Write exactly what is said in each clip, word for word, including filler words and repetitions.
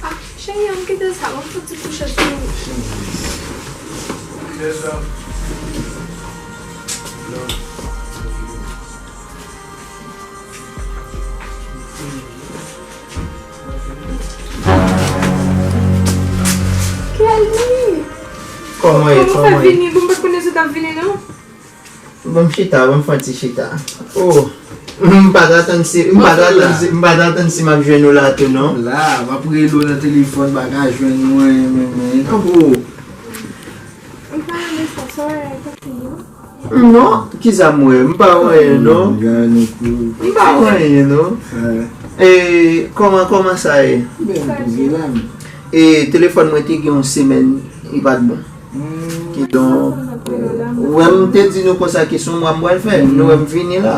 Ah, cheri, ann kite sa, ban m fè ti kouche sou ou. Kelly! Kòman w ye? Kòman w fè vini? Bon, m pa t konnen si w t ap vini, non. Ban m chita, ban m fè yon ti chita. Oh, m pa t atann si, m pa t atann si, m pa t atann si m ap jwenn ou la tou, non. La, m ap rele w nan telefòn, pa ka jwenn mwen, men, men. Oh. M pa renmen sa, sa w wè, sa se yo. Non, kisa m wè? M pa wè anyen, non. M pa wè anyen, non. E, kòman, kòman sa ye? Byen, poze la, men. E, telefòn mwen te gen yon semèn, li pa t bon. Kidonk, ou wè m te di nou konsa ke se yon mwa m pral fè, nou wè m vini la.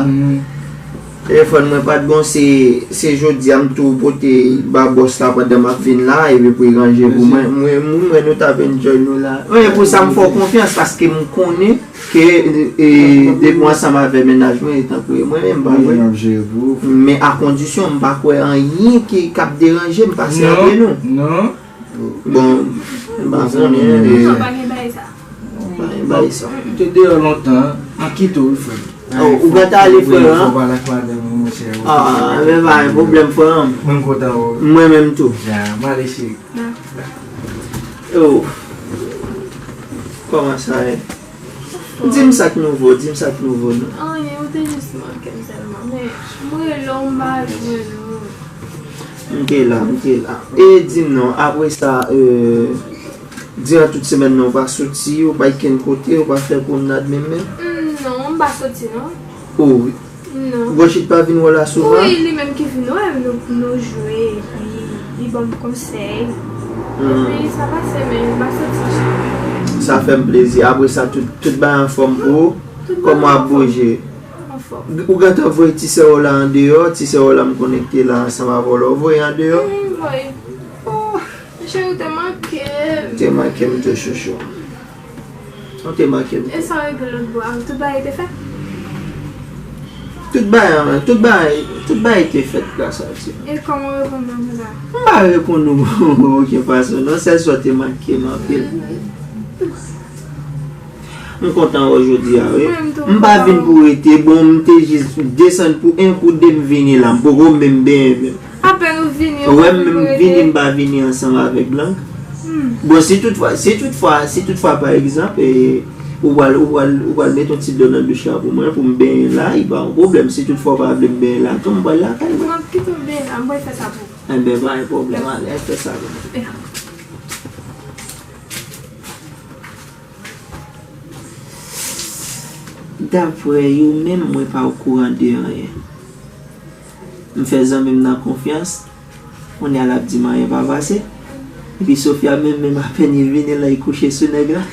Telefòn mwen pa t bon, se, se jodi a m tou pote ba bòs la pandan m ap vin la, epi pou l ranje pou mwen. Mwen, mwen, mwen, nou t ap enjoy nou la. Mwen, pou sa m fè w konfyans, paske m konnen ke, e, depi w ansanm avè mennaj mwen, e tankou e mwen menm, pa vre? Men a kondisyon, m pa kwè anyen ki, k ap deranje m pase antre nou. Non. Bon, m pa konnen, e. Non, pa gen bagay sa. Pa gen bagay sa. Ou te deyò lontan, an kite w, frè. Oh, ou gentan ale, frè, an? Fò pale ak madanm ou, monchè. Ah, men pa gen pwoblèm, frè, an. Mwen, m kontan wè w. Mwen menm tou. Ya, m ale, cheri. Oh. Kòman sa ye? Di m sa k nouvo, di m sa k nouvo, non. Anyen, ou te jis manke m sèlman, men m rele w, m pa jwenn ou. M te la, m te la. E di m non, apre sa, e, diran tout semèn nan, ou pa soti, ou pa kenn kote, ou pa fè pwomnad menm menm? Mm, non, m pa soti, non. Oh, wi. Non. Gwochit pa vin wè w la souvan? Wi, li menm ki vin wè m, nou, nou jwe, epi li ban m konsèy. Hmm. Epi sa pase, men m pa soti. Sa fè m plezi. Apre sa, tout, tout bagay anfòm pou ou? Tout bagay anfòm. Kòman w ap bouje? Anfòm. Ou gentan voye ti sè w la andeyò? Ti sè w la m konnen ki te la ansanm avè w la, ou voye andeyò? Hmm, m voye. Oh. Cheri, ou te manke m. Ou te manke m tou, chouchou. Ou te manke m. E sa w regle lòt bò a, tout bagay te fèt? Tout bagay, tout bagay, tout bagay te fèt gras a Dye. E kòman w reponn mwen konsa? M pa reponn ou okenn fason, non, sèl sa w te manke m anpil. M kontan wè w jodi a, wi. Mwen menm tou, m kontan wè w. M pa vin pou rete, bon, m te jis desann pou en, pou de, m vini la. M poko menm benyen menm. Apèn ou vini, ou pa vin pou rete. Ou wè m menm vini, m pa vini ansanm avèk Blank. Hmm. Bon, si toutfwa, si toutfwa, si toutfwa, pa egzanp, e, ou pral, ou pral, ou pral mete yon ti dlo nan douch la pou mwen, pou m benyen la, li pa yon pwoblèm. Si toutfwa ou pa vle m benyen la tou, m pral lakay mwen. Blank, kite m benyen la, m pral fè sa pou ou. Enben, pa gen pwoblèm, ale, fè sa pou mwen. Daprè yo menm, mwen pa okouran de anyen. M fè zanmi m nan konfyans, kounye a l ap di m anyen pa pase. Epi Sofia menm, menm apèn li vini la, li kouche sou nèg la.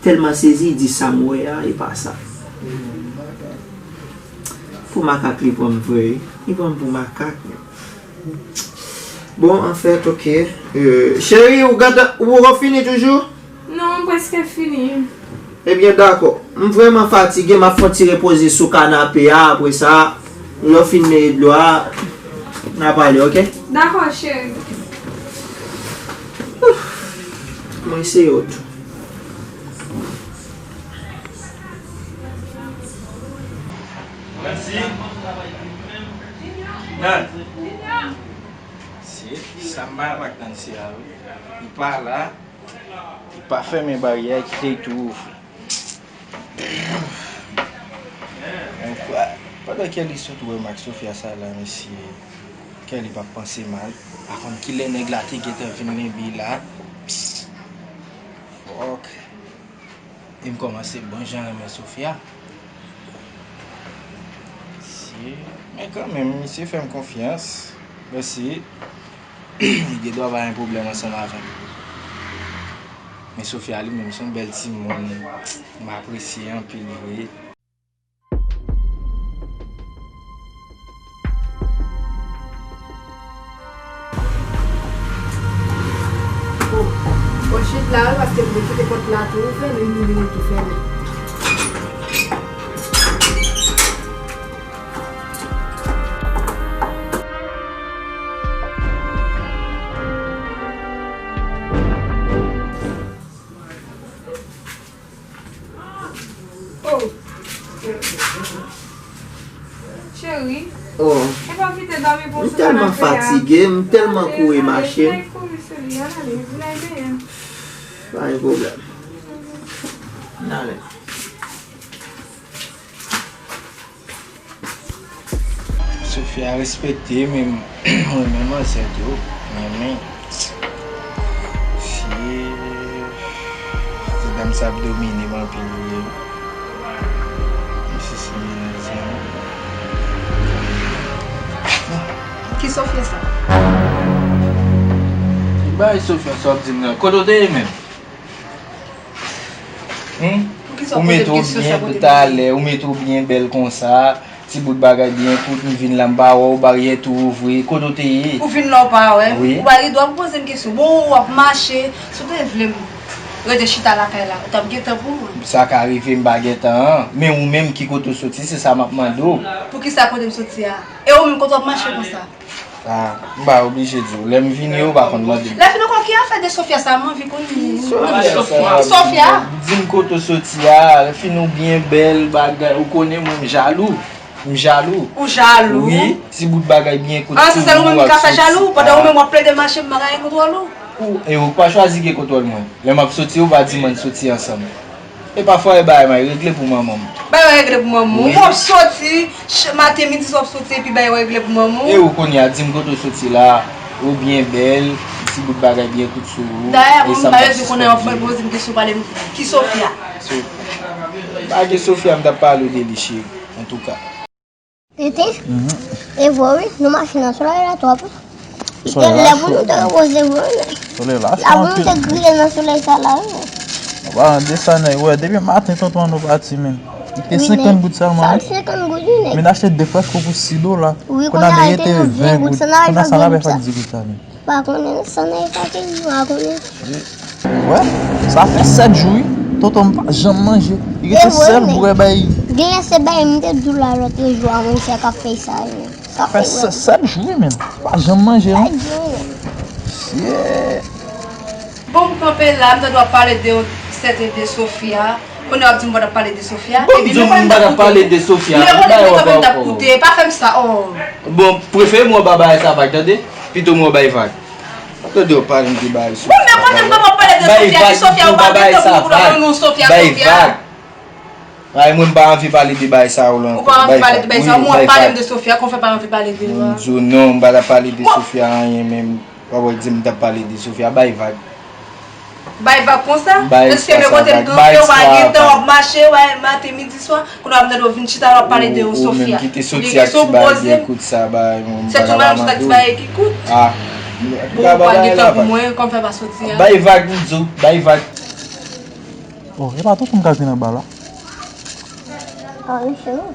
Tèlman sezi, li di sa m wè a, e pa sa. Pou makak li pran m vre, wi. Li pran m pou makak. Bon, anfèt, oke. Euh, cheri, ou gentan, ou poko fini toujou? Non, m prèske fini. Ebyen, dakò. M vrèman fatige, m ap fè yon ti repoze sou kanape a, apre sa, lè w fin mete dlo a, n a pale, oke? Dakò, cheri. Ouf. Mwen eseye w tou. Nancy. Nan. Se sa m pa renmen ak Nancy a, wi. Li pa la, li pa fèmen baryè, kite l tou ouvri. Yon fwa, pandan Kelly sot wè m ak Sofia sa la, mesye, Kelly p ap panse mal. Pa konn kilè nèg la te gentan vin lenbe la. Fòk. E m kòmanse bon jan renmen Sofia. Si, men kanmenm, misye fè m konfyans. Mèsi. Li gen dwa pa gen pwoblèm ansanm avè m. Men Sofia li menm, se yon bèl timoun. M apresye anpil vre. Bon, bon, chit la, wi, paske m te kite pòt la tou ouvè, men m vin tou fèmen. M tèlman fatige, m tèlman kouri mache. Pa gen pwoblèm. N ale. Sofia respekte, men mwen menm ansèt yo, men men, si, se dam sa ap domine m anpil vre. Mesye se menaj mwen. Ki Sofia sa? Ki bagay Sofia sa w ap di m nan? Kote w te ye menm? Hmm? Ou mete w byen talè, ou mete w byen bèl konsa, ti bout bagay byen kout, m vin la m pa wè w, baryè tou ouvri, kote w te ye? Ou vin la w pa wè m? Wi. Ou pa gen dwa pou poze m kesyon. Bon, w ap mache, si w te vle m rete chita lakay la, ou t ap gen tan pou mwen. Sa ka rive m pa gen tan an, men ou menm ki kote w soti, se sa m ap mande w. Poukisa kote m soti a? E ou menm kote w ap mache konsa? Ah, m pa oblije di w. Lè m vini, ou pa konn mande m. Lè fini ankò, ki afè de Sofia sa? M anvi konn. Sofia? Di m kote w soti a. Lè fini ou byen bèl, bagay. Ou konnen mwen m jalou. M jalou. Ou jalou? Wi, ti bout bagay byen kout. Ah, se sèl ou menm ki ka fè jalou? Pandan ou menm w ap plede mache, m pa ka gen kontwòl ou. Ou, e ou pa chwazi gen kontwòl mwen. Lè m ap soti, ou pa di m ann soti ansanm. E pafwa e bagay mwen regle pou manman m. Bagay w regle pou manman w. Wi. Ou ap soti, ch-, maten, midi, swa w ap soti epi bagay w regle pou manman w. E ou kounye a, di m kote w soti la, ou byen bèl, ti bout bagay byen kout sou ou. Dayè, e bon, sa m bagay ap yo konnen anfè poze m kesyon, pale m ki Sofia. So, pa gen Sofia, m t ap pale w de li, cheri, antouka. Tete, e vre wi, nou mache nan solèy la twòp. Solèy la cho. Lè pou nou te repoze vre wi. Solèy la cho anpil. Lè pou nou te griye nan solèy sa la wi. An palan de sa, nèg, wè, depi maten tonton an nou pati, men. Li te senkant goud sèlman, wi. Sa senkant goud, wi, nèg. Men achte de frèsko pou sis dola. Wi, kounye a li te ven goud. Kounye a sa n ap fè ak dis goud sa, men. Pa konnen, san nan e pa ke nou pa konnen. Wè, sa fè sèt jou, wi. Tonton m pa janm manje. Li rete sèl bwè bay. Genlè se bay m te di w la lòt jou a, monchè, k ap fè sa yo. Sa fè sèt jou, wi, men. Pa janm manje, non. Shit. Bon, m kanpe la, m tande w ap pale de yon sèten de Sofia. Kounye a w ap di m w pa t ap pale de Sofia. Bon, m di w m pa t ap pale de Sofia. Men konnen m t ap koute. Pa fè m sa, oh. Bon, prefere m wè w pa bay sa vag, tande? Pito m wè w bay vag. Tande w pale m de bay Sofia. Bon, men konnen m pa t ap pale de Sofia, ki Sofia, ou pa gen tan pou w nan non Sofia, Sofia. Bay vag. Ay, mwen m pa anvi pale de bay sa yo la ankò. Ou pa anvi pale de bay sa yo? Mwen w ap pale m de Sofia, kon fè pa anvi pale de yo a. M di w non, m pa t ap pale de Sofia anyen menm. W ap wè di m t ap pale de Sofia, bay vag. Bay vag konsa? Bay konsa, bay. Èske men kote m kanpe, w pa gen tan, w ap mache, w pa maten, midi, swa, kounye a w ap tande w vin chita, w ap pale de yon Sofia. Ou menm ki te soti ak ti bagay byen kout sa, bay, mwen m pa ka pa mande w. Se tou menm sa ti bagay ki kout. Ah. Bon, ou pa gen tan pou mwen, kòm fè pa soti a. Bay vag, m di w, bay vag. Oh, e pa tonton m k ap vin anba la? Ah, misye, wi.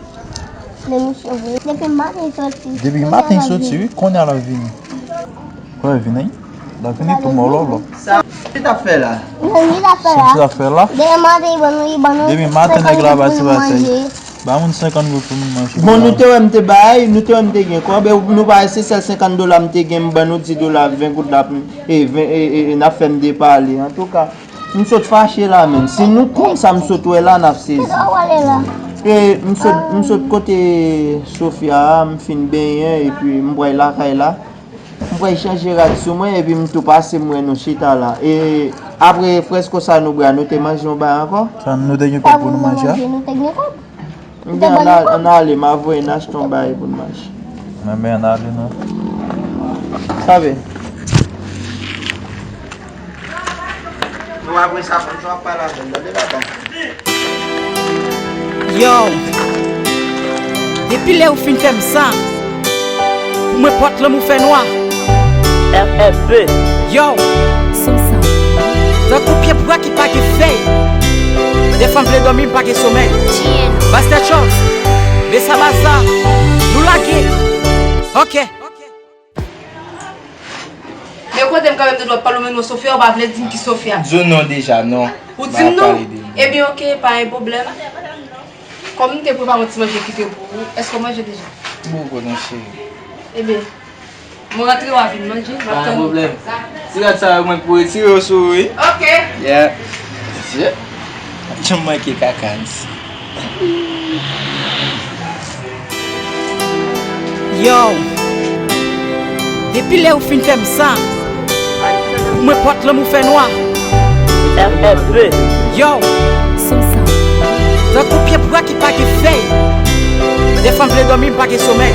Men misye, wi. Depi maten l soti. Depi maten l soti, wi, kounye a l ap vini. Kounye a l vini, wi. L ap vini tou mòlòlò. Sa, ki t ap fè la? Sa ki t ap fè la? Depi maten, li ban nou, li ban nou. Depi maten, nèg la pati batay. Ba moun senkant goud pou nou manje. Bon, nou te wè m te bay, nou te wè m te gen kòb, e nou pa wè se sèl senkant dola m te gen, m ban nou dis dola, ven goud la, e, ven, e, e, e, n ap fè m depale. Antouka, m sot fache la menm. Si nou konn sa m sot wè la, n ap sezi. E m sot, m sot kote Sofia a, m fin benyen, epi m pral lakay la. M pral chanje rad sou mwen, epi m tou pase m wè nou chita la. E apre frèsko sa nou bwè a, nou te manje yon bay ankò? Sa nou te gen kòb pou nou manje a? Nou te gen kòb. Ebyen, ann al-, ann ale, m a voye n achte yon bagay pou n manje. Enben, ann ale non. Sa vle? Nou apre sa, konn sa w ap pale avè m, tande papa. Yo, depi lè ou fin fè m sa, pou mwen pòt lanmou fè nwa. F F P. Yo. Son sa. Tankou pye bwa ki pa gen fèy. Dèfwa m vle dòmi, m pa gen somèy. Bastè Chòs. Besa Basa. Nou lage. Ok. Men kote m kanpe m te dwe pale w, men non Sofia, ou pa vle di m ki Sofia. Di w non deja, non. Ou di m non? Ebyen, ok, pa gen pwoblèm. Kòm m te prepare yon ti manje kite pou ou, èske w manje deja? Poko non, cheri. Ebyen, mwen rantre, w a vin manje, m ap tann ou. Pa gen pwoblèm. Ti rad sa yo, mwen pou retire yo sou ou, wi. Ok. Yeah. Mesye, ap janm manke kaka isit. Yo. Depi lè ou fin fè m sa, pou mwen pòt lanmou fè nwa. F F P. Yo, tankou pye bwa ki pa gen fèy. Dèfwa m vle dòmi, m pa gen somèy.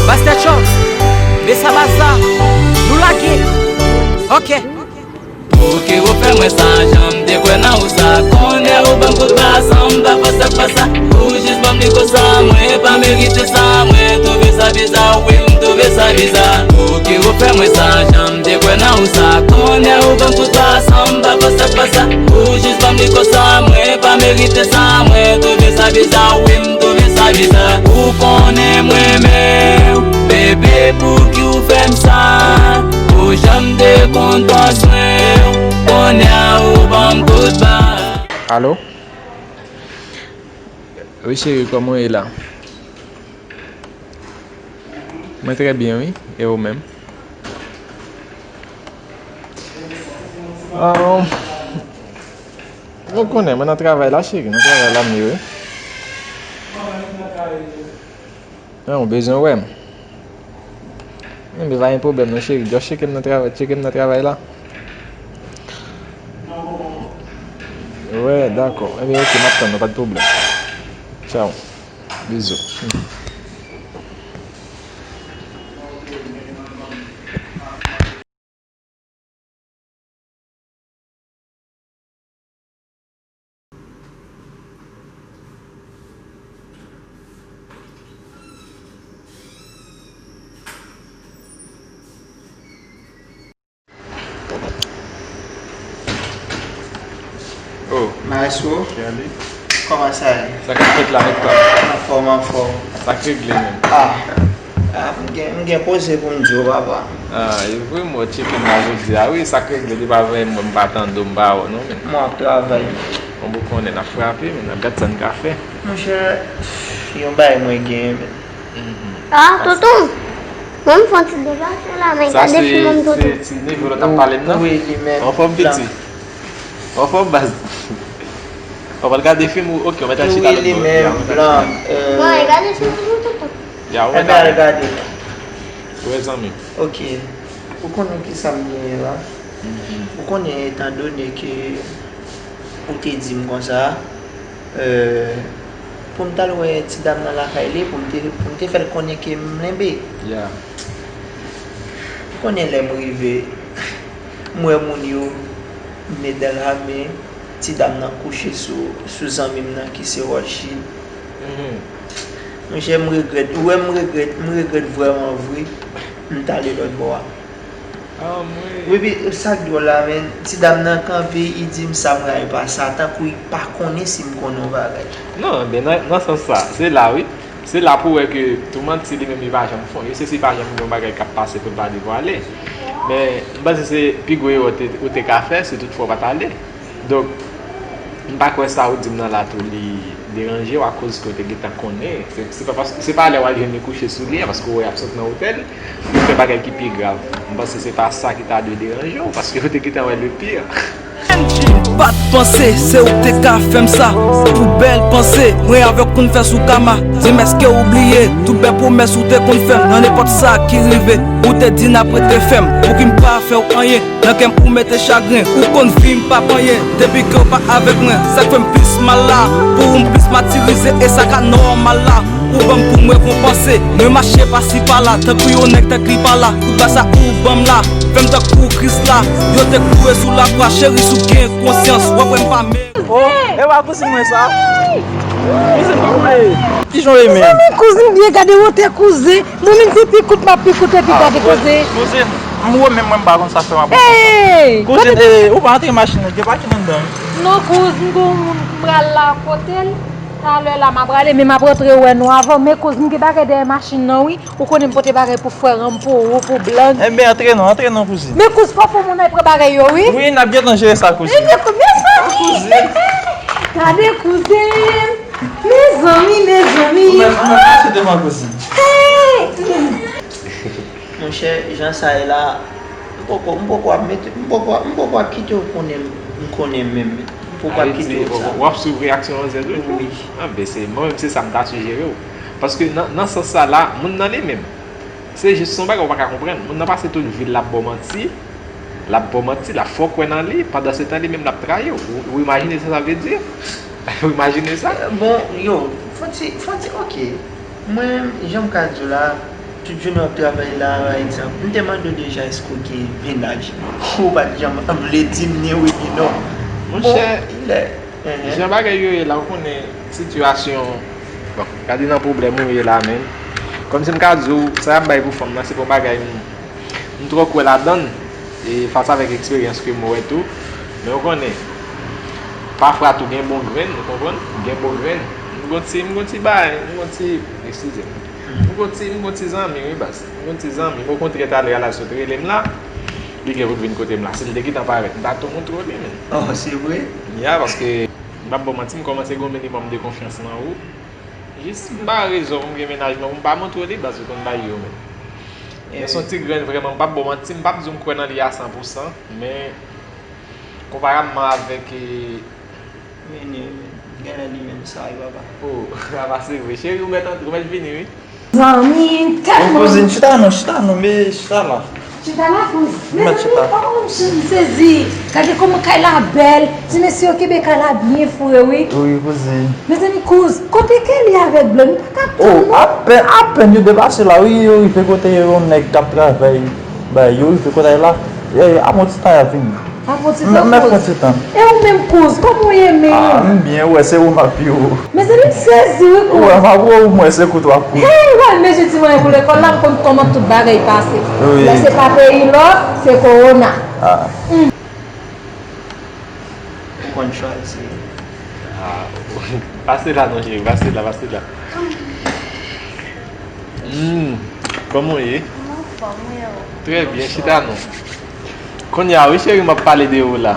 Bastè Chòz, Besa Baza, nou lage. Ok. Pouki ou fè mwen sa, jan m te kwè nan ou sa? Kounye a ou ban m kout ba, san m pa fè sa, fè sa. Ou jis ban m li konsa, mwen pa merite sa, mwen twouve sa biza, wi, m twouve sa biza. Pouki ou fè mwen sa, jan m te kwè nan ou sa? Kounye a ou ban m kout ba, san m pa fè sa, fè sa. Ou jis ban m li konsa, mwen pa merite sa, mwen twouve sa biza, wi, m twouve sa biza. Ou konnen mwen renmen w, bebe, pouki ou fè m sa? Ou janm te konn pran swen w, kounye a ou ban m kout ba. Alo? Wi, cheri, kòman w ye la? Mwen trè byen, wi. E ou menm? Ah, ou konnen, mwen nan travay la, cheri, nan travay la m ye, wi. Non, ou bezwen wè m? Enben, pa gen pwoblèm non, cheri. Just tcheke m nan travay, tcheke m nan travay la. Wè, dakò. Enben, ok, m ap tann ou, pa de pwoblèm. Tchao. Bizou. Oh. Maestro, Charlie, kòman sa ye? Sa k ap fèt la, Hector? Anfòm, anfòm. Sa k regle menm? Ah, ah, m gen, m gen koze pou m di w, papa. Ah, e vre, m wè w tcheke m la jodi a. Wi, sa k regle, depi avan m wè m pa tande w, m pa wè w non, men. Mwen ap travay. Bon, ou konnen, n ap frape, men n ap gad sa n ka fè. Monchè, yon bagay mwen genyen, men. Ah, tonton, mwen m fè yon ti deplase la, men gade fim an, tonton. Sa se ti neve lòt ap pale m nan? Wi, li menm. Anfòm, piti? Anfòm, baz? Ou pral gade fim ou? Ok, ou mèt al chita lòt bò. Wi, li menm, blan. Mwen, gade fim ou, tonton. Ya, ou mèt al gade. Ou wè, zanmi? Ok. Ou konnen ki sa m genyen la? Ou konnen, etandone ke ou te di m konsa, euh, pou m t al wè ti dam nan lakay li, pou m te, pou m te fè l konnen ke m lenbe. Ya. Ou konnen lè m rive, m wè moun yo, men dan lame, ti dam nan kouche sou, sou zanmi m nan ki se Rolchie. Monchè, m regrèt, ou wè m regrèt, m regrèt vrèman vre, m t ale lòt bò a. Ah, mwen. Wi, wi, sa k dwòl la, men, ti dam nan kanpe, li di m sa m rayi pa sa, tankou li pa konnen si m konnen yon bagay. Non, men nan, nan sans sa, se la, wi. Se la pou w wè ke tou manti li menm li pa janm fè. Yo se si pa janm gen yon bagay k ap pase pou l pa devwale. Men, m panse se pi gwo erè w te, ou te ka fè, se tout fwa w pa t ale. Donk, m pa kwè sa ou di m nan la tou li deranje w akoz ke w te gentan konnen. Se, se pa paske, se pa lè w al jwenn li kouche sou li a, paske w wè y ap sot nan otèl, li fè bagay ki pi grav. M panse se pa sa ki ta dwe deranje w, paske w te gentan wè le pire. M pa t panse se ou k te ka fè m sa. Pou bèl panse, mwen avè w konn fè sou kama. Di m èske w bliye tout bèl pwomès ou te konn fè m nan nenpòt sa ki rive. Ou te di n ap rete fèm, pouki m pa fè w anyen. Nan kè m ou mete chagren, ou konn vi m pa panyen. Depi ke w pa avèk mwen, sa k fè m plis mal la. Pou ou m plis matirize, e sa ka nòmal la. Ou ban m pou m rekonpanse. Mwen mache pasi pala, tankou yon nèg tèt li pa la. Tout ba sa ou ban m la, fè m tankou Kris la. Yo te kloure sou lakwa, cheri, si w gen konsyans, w ap wè m pa meri. Oh, e pa kouzin mwen sa? Kouzin pa mwen. Ki jan w ye menm? Mezanmi, kouzin byen, gade wotè kouzin. Mwen menm se pi kout m ap pi kout epi gade koze. Kouzin, m wè menm mwen m pa konn sa fè m ap konsa. Hey, kouzin, gade, eh, ou pa antre machin nan, gen pa ki anndan. Non, kouzin, gon moun m pral la kote l. Talè la m ap prale, men m ap rantre wè nou avan. Men kouzin, gen bagay dèyè machin nan, wi. Ou konnen m pote bagay pou frè Ranm, pou ou, pou Blan. Enben, antre non, antre non, kouzin. Men kouz, fò pou moun nan pran bagay yo, wi. Wi, n ap gentan jere sa, kouzin. Enben, kouzin, mezanmi. Kouzin. Gade kouzin. Mezanmi, mezanmi. Ou mèt, ou mèt mache devan kouzin. Hey! Monchè, jan sa ye la, m poko, m poko ap mete, m poko, m poko ap kite w konnen m, m konnen menm. M poko ap kite w sa. W ap swiv reyaksyon manzè tou? Wi. Anben, se, mwen menm, se sa m ta sijere w. Paske nan, nan sans sa la, moun nan li menm, Se jis yon bagay ou pa ka konprann. Moun nan pase tout vi l ap ba w manti, l ap ba w manti, l ap fè w kwè nan li, pandan se tan li menm l ap trayi w. Ou, ou imajine sa sa vle di? Ou imajine sa? Bon, yo, fò ti, fò ti, ok. Mwen, jan m ka di w la, tout jounen w ap travay la, pa egzanp, m te mande w deja èske w gen mennaj. Ou pa t janm vle di m ni wi ni non. Monchè, bon, lè, jan bagay yo ye la, ou konnen sitiyasyon, bon, gade nan pwoblèm ou ye la menm. Kòmsi m ka di w, sa y ap bay pou fanm nan, se pa yon bagay m, m twò kwè ladan l, e fas avèk eksperyans ke m wè tou. Men ou konnen, pafwa tou gen bon grenn, ou konprann? Gen bon grenn. M gon ti, m gon ti bagay, m gon ti, eskize m. M gon ti, m gon ti zanmi, wi, baz. M gon ti zanmi. Okontrè, talè a la sot rele m la. Li gen pou l vin kote m la. Si l te gentan parèt, m ta tou montre w li, men. Oh, se vre? Ya, paske, m p ap ba w manti, m kòmanse gen yon minimòm de konfyans nan ou. Jis m ba rezon pou m gen mennaj, men pou m pa montre w li, baz, ou konn bagay yo, men. Men se yon ti grenn vrèman, m p ap ba w manti, m p ap di w m kwè nan li a san pou san, men konparabman avèk, e, Men, men, genlè li menm sa, wi, papa. Oh, papa, se vre. Cheri, ou mèt antre, ou mèt vini, wi. Zanmi, tèlman. Kouzin, chita non, chita non, men chita la. Chita la, kouz. Mezanmi, oh, m sezi. Gade kòman kay la bèl. Ti mesye yo kenbe kay la byen foure, wi. Wi, kouzin. Mezanmi, kouz, kote Kelly avèk Blanc? M pa ka tann, non. Oh, apèn, apèn yo depase la, wi, yo rive kote yon nèg k ap travay. Bay, yo rive kote la. E, a yon ti tan y ap vini. Apre ti tan, kouz. E ou menm, kouz, kòman w ye menm? Ah, m byen, ou wè se ou m ap yo. Mezanmi, m sezi, wi, kouz. Ou wè, m ap wè ou, m wè se kout w ap kout. Hey, w al mezire ti mwayen pou lekòl la, m konn kòman tout bagay pase. Wi. Lè se pa peyi lòt, se kowona. Ah. Hmm. Ou konn chwazi. Ah, pase la non, cheri, pase la, pase la. Hmm, kòman w ye? M anfòm, wi, e ou? Trè byen, chita non. Kounye a, wi, cheri, m ap pale de ou la.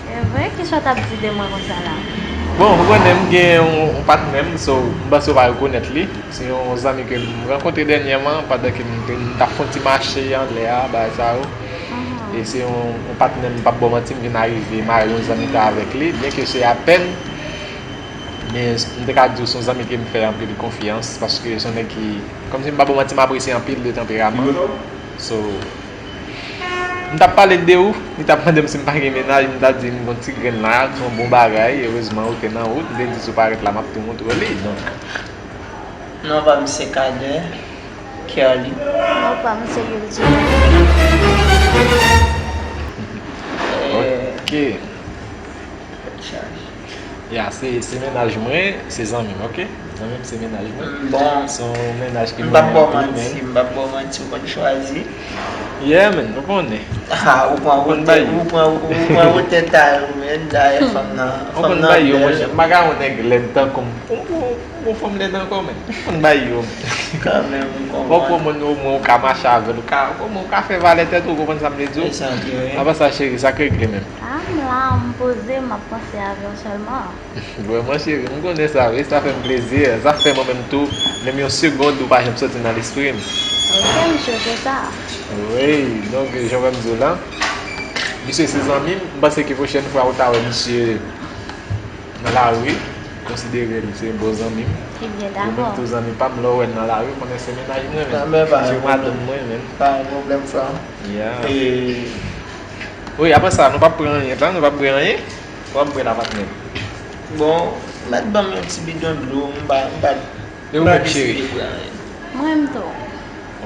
E vre? Kisa w t ap di de mwen konsa la? Bon, ou konnen m gen yon, yon patnè m, so, m panse w pa rekonèt li. Se yon zanmi ke m rankontre dènyèman, pandan ke m, ke m t ap fè yon ti mache anlè a, bagay sa yo. Mhm. E se yon, yon patnè m, m p ap ba w manti, m vin arive mare yon zanmite avèk li, byenke se apèn, men m te ka di w se yon zanmi ke m fè anpil konfyans, paske se yon nèg ki, kòmsi m pa ba w manti, m apresye anpil de tanperaman. So, m t ap pale de ou, li t ap mande m si m pa gen mennaj, m ta di m gon ti grenn la, se yon bon bagay, erezman ou te nan wout, m te di si w parèt la, m ap tou montre w li, donk. Non pa m se Kader, Kerly. Non pa m se Yuldina. Eh, ok. Tèt chaje. Ya, se, se mennaj mwen, se zanmi m, ok? Zanmi m se mennaj mwen. Bon. Se yon mennaj ki m renmen anpil, men. M p ap ba w manti, m p ap ba w manti, ou konn chwazi. Yeah, man, ou konnen. Ah, ou pran wotè, ou pran, ou pran wotè talè, men, dayè fanm nan, fanm nan bèl. Ou konn bagay yo, monchè, m pa ka yon nèg lèd tankou m. Ou, ou, ou gon fanm lèd ankò, men. Ou konn bagay yo, men. Kanmenm, m konprann. Fòk omwen, omwen ou ka mache avè l, ou ka, omwen ou ka fè valè tèt ou, ou konprann sa m vle di w? Apre sa, cheri, sa k regle menm? Ah, m la, m poze, m ap panse avè w sèlman. Vrèman, cheri, m konnen sa, wi, sa fè m plezi. Sa fè mwen menm tou, menm yon segond, ou pa janm soti nan lespri m. Ok, m choke sa. Wi, donk, jan w wè m di w la, misye se zanmi m, m panse ke pwochèn fwa ou ta wè misye nan lari, konsidere l se bon zanmi m. Ebyen, dakò. Ou menm tou zanmi pa m, lè w wè l nan lari, konnen se mennaj mwen menm. Se madanm mwen menm. Pa gen pwoblèm, frè m. Yeah. E wi, apre sa, nou p ap pran anyen, tan, nou p ap bwè anyen. W ap bwè la, patnè. Bon, mèt ban m yon ti bidon dlo, m pa, m pa, e ou menm, cheri? Mwen menm tou.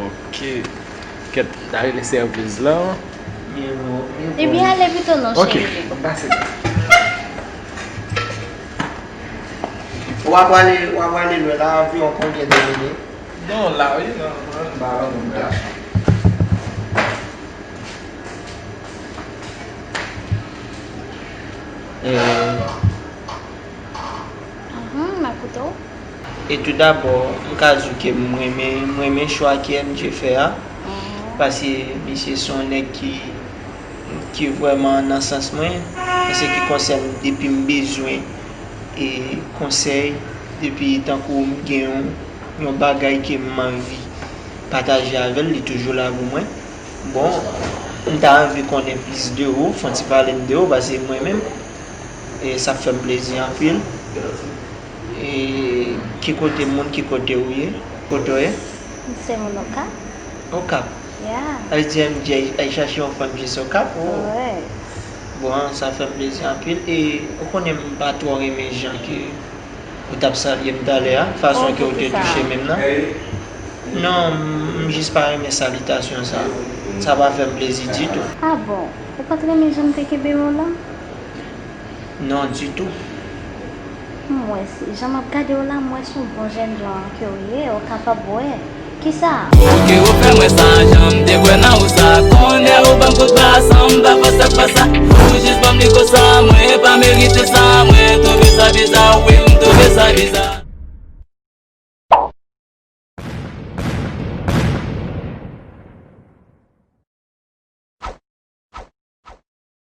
Ok. Kèt, ale sèviz la. Ebyen, ale pito non, cheri. Ok, m pase. W ap ale, w ap ale lwen la, anviwon konbyen de minit? Non, la, wi, nan, nan, nan, nan, nan. E, mhm, m ap koute w. E tou dabò, m ka di w ke m renmen, m renmen chwa ke M J fè a, mhm, paske misye se yon nèg ki, ki vrèman nan sans mwen, nan sa ki konsène depi m bezwen e konsèy, depi tankou m gen yon, yon bagay ke m anvi pataje avè l, li toujou la pou mwen. Bon, m ta anvi konnen plis de ou, fè yon ti pale m de ou, paske mwen menm, e sa ap fè m plezi anpil. E ki kote moun, ki kote ou ye? Kote w ye? M se moun Okap. Okap. Yeah. Sa vle di M J al chache yon fann jis Okap? Oh. Ouais. Bon, sa fè m plezi anpil. E ou konnen m pa twò renmen jan ke ou t ap salye m talè a, fason ke ou te touche men m nan. Non, m jis pa renmen salitasyon sa. Sa pa fè m plezi ditou. Ah bon? Ou pa t renmen jan m te kenbe men w lan? Non, ditou. M wè se jan m ap gade w la, m wè se yon bon jènjan ke w ye, ou kapab wè. Kisa? Pou ke ou fè mwen sa, jan m te kwè nan ou sa. Kounye a ou ban m kout ba san m pa fè sa k pa sa. Ou jis ban m li konsa, mwen pa merite sa.